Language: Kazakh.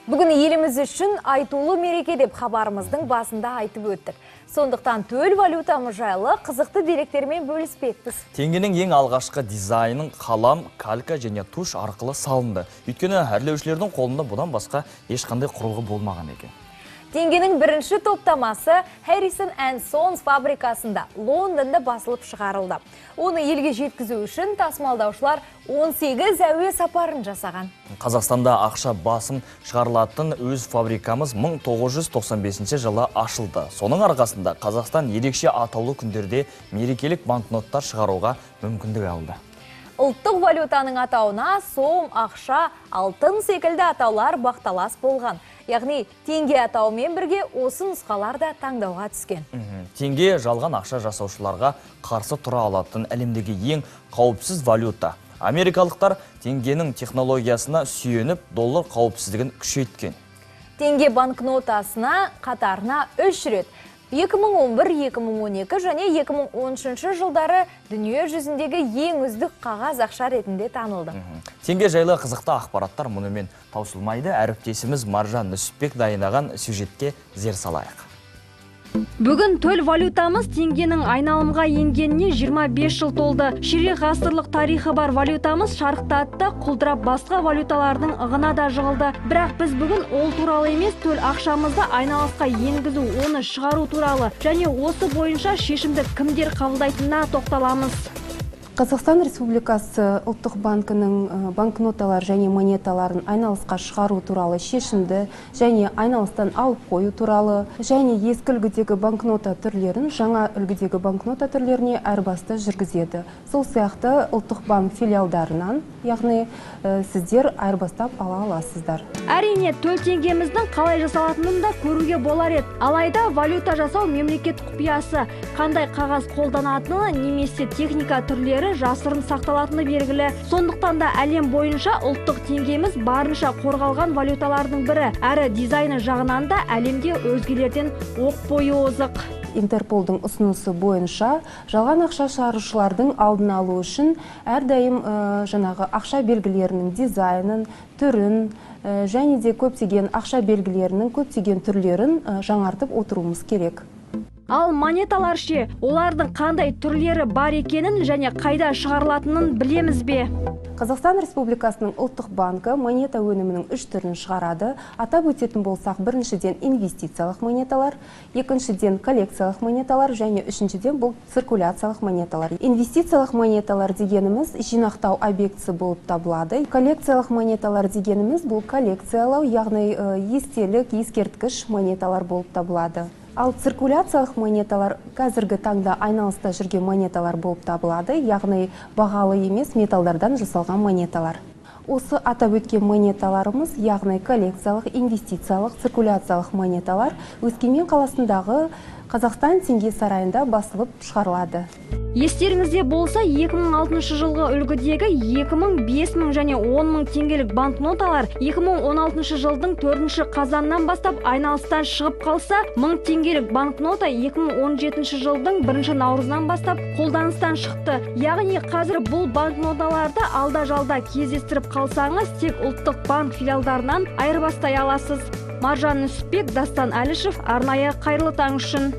Бүгін еліміз үшін айтулы мереке деп хабарымыздың басында айтып өттік. Сондықтан төл валютамыз жайлы қызықты деректермен бөліспекпіз. Теңгенің ең алғашқы дизайнын қалам, калька және туш арқылы салынды. Өйткені әрлеушілердің қолында бұдан басқа ешқандай құрылғы болмаған екен. Теңгенің бірінші топтамасы Harrison & Sons фабрикасында Лондонда басылып шығарылды. Оны елге жеткізу үшін тасымалдаушылар 18 әуе сапарын жасаған. Қазақстанда ақша басым шығарылатын өз фабрикамыз 1995 жылы ашылды. Соның арқасында Қазақстан ерекше атаулы күндерде мерекелік банкноттар шығаруға мүмкіндік алды. Ұлттық валютаның атауына сом, ақша, алтын секілді атаулар бақталас болған. Яғни теңге атауымен бірге осы нұсқалар да таңдауға түскен. Теңге жалған ақша жасаушыларға қарсы тұра алатын әлемдегі ең қауіпсіз валюта. Америкалықтар теңгенің технологиясына сүйеніп, доллар қауіпсіздігін күшейткен. Теңге банкнотасына қатарына 3 рет 2011, 2012 және 2013 жылдары дүние жүзіндегі ең үздік қағаз ақша ретінде танылды. Теңге жайлы қызықты ақпараттар мұнымен таусылмайды. Әріптесіміз Маржан Нүсіпбек дайындаған сюжетке зер салайық. Бүгін төл валютамыз теңгенің айналымға енгеніне 25 жыл толды. Ширек ғасырлық тарихы бар валютамыз шарықтады да құлдырап басқа валюталардың ығына да жығылды. Бірақ біз бүгін ол туралы емес, төл ақшамызды айналысқа енгізу, оны шығару туралы және осы бойынша шешімді кімдер қабылдайтынына тоқталамыз. Қазақстан Республикасы Ұлттық банкінің банкноталар және монеталарын айналысқа шығару туралы шешімді және айналыстан алып қою туралы және ескі үлгідегі банкнота түрлерін жаңа үлгідегі банкнота түрлеріне айырбасты жүргізеді. Сол сияқты Ұлттық банк филиалдарынан, яғни сіздер айырбастап ала аласыздар. Әрине, төл теңгеміздің қалай жасалатынын да көруге болар еді. Алайда валюта жасау мемлекет құпиясы. Қандай қағаз қолданатыны немесе техника түрлері жасырын сақталатыны белгілі. Сондықтан да әлем бойынша ұлттық теңгеміз барынша қорғалған валюталардың бірі. Әрі дизайны жағынан да әлемде өзгелерден оқ бойы озық. Интерполдың ұсынысы бойынша жалған ақша шығарушылардың алдын алу үшін әрдайым жаңағы ақша белгілерінің дизайнын, түрін және де көптеген ақша белгілерінің көптеген түрлерін жаңартып отыруымыз керек. Ал монеталар ше, олардың қандай түрлері бар екенін және қайда шығарылатынын білеміз бе? Қазақстан Республикасының Ұлттық банкі монета өнімінің 3 түрін шығарады. Атап өтетін болсақ, біріншіден инвестициялық монеталар, екіншіден коллекциялық монеталар және үшіншіден бұл циркуляциялық монеталар. Инвестициялық монеталар дегеніміз жинақтау объектісі болып табылады. Коллекциялық монеталар дегеніміз бұл коллекциялау, яғни естелік, ескерткіш монеталар болып табылады. Ал циркуляциялық монеталар қазіргі таңда айналыста жүрген монеталар болып табылады, яғни бағалы емес металдардан жасалған монеталар. Осы атап өткен монеталарымыз, яғни коллекциялық, инвестициялық, циркуляциялық монеталар Өскемен қаласындағы Қазақстан теңге сарайында басылып шығарылады. Естеріңізде болса, 2006 жылғы үлгідегі 2000, 5000 және 10000 теңгелік банкноталар 2016 жылдың 4 қазаннан бастап айналыстан шығып қалса, 1000 теңгелік банкнота 2017 жылдың 1 наурызынан бастап қолданыстан шықты. Яғни қазір бұл банкноталарды алда-жалда кездестіріп қалсаңыз, тек ұлттық банк филиалдарынан айырбастай аласыз. Маржан Нүсіпбек, Дастан Әлішев, арнайы Қайырлы таң үшін.